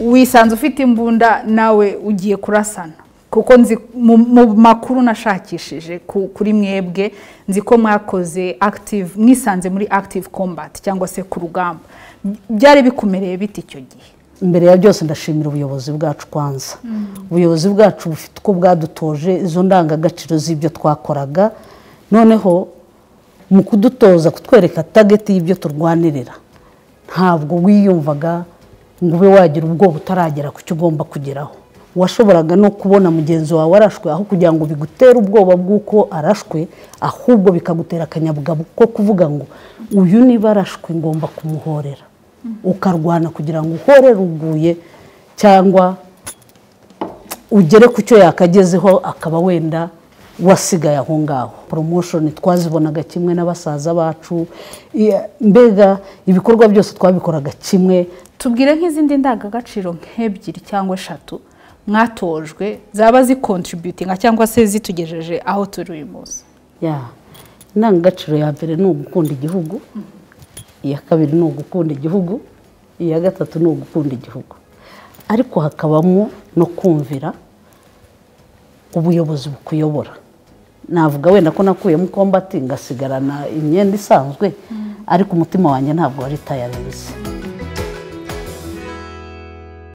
Wisanze ufite imbunda, nawe ugiye kurasana, kuko nzi mu makuru nashakishije kuri mwebwe, nzi ko mwakoze active, mwisanze muri active combat cyangwa se ku rugamba. Byari bikumereye bite icyo gihe? Mbere ya byose, ndashimira ubuyobozi bwacu. Kwanza ubuyobozi bwacu bufite uko bwadutoje izo ndangagaciro z'ibyo twakoraga. Noneho mu kudutoza, kutwereka target y'ibyo turwanirira, ntabwo wiyumvaga ngo ube wagira ubwoba utaragera ku cyo ugomba kugeraho. Washoboraga no kubona mugenzi wawe arashwe, aho kugira ngo bigutere ubwoba bw'uko arashwe, ahubwo bikagutera akanyabugabo ko kuvuga ngo: "Uyu niba arashwe, ngomba kumuhorera." Ukarwana kugira ngo uhorere uguye cyangwa ugere ku cyo yakagezeho, akaba wenda wasigaye aho ngaho. Promotion twazibonaga kimwe na basaza bacu. Mbega ibikorwa byose twabikoraga kimwe. Tubwire nk'izindi ndangagaciro nk'ebyiri cyangwa eshatu mwatojwe, zaba zicontributinga cyangwa se zitugejeje aho turi uyu munsi. Ya, indangagaciro ya mbere ni ugukunda igihugu, iya kabiri ni ugukunda igihugu, iya gatatu ni ugukunda igihugu, ariko hakabamo no kumvira ubuyobozi bukuyobora. Navuga wenda ko nakuyemo combat, ngasigarana imyenda isanzwe, ariko umutima wanjye ntabwo wari tayarenze.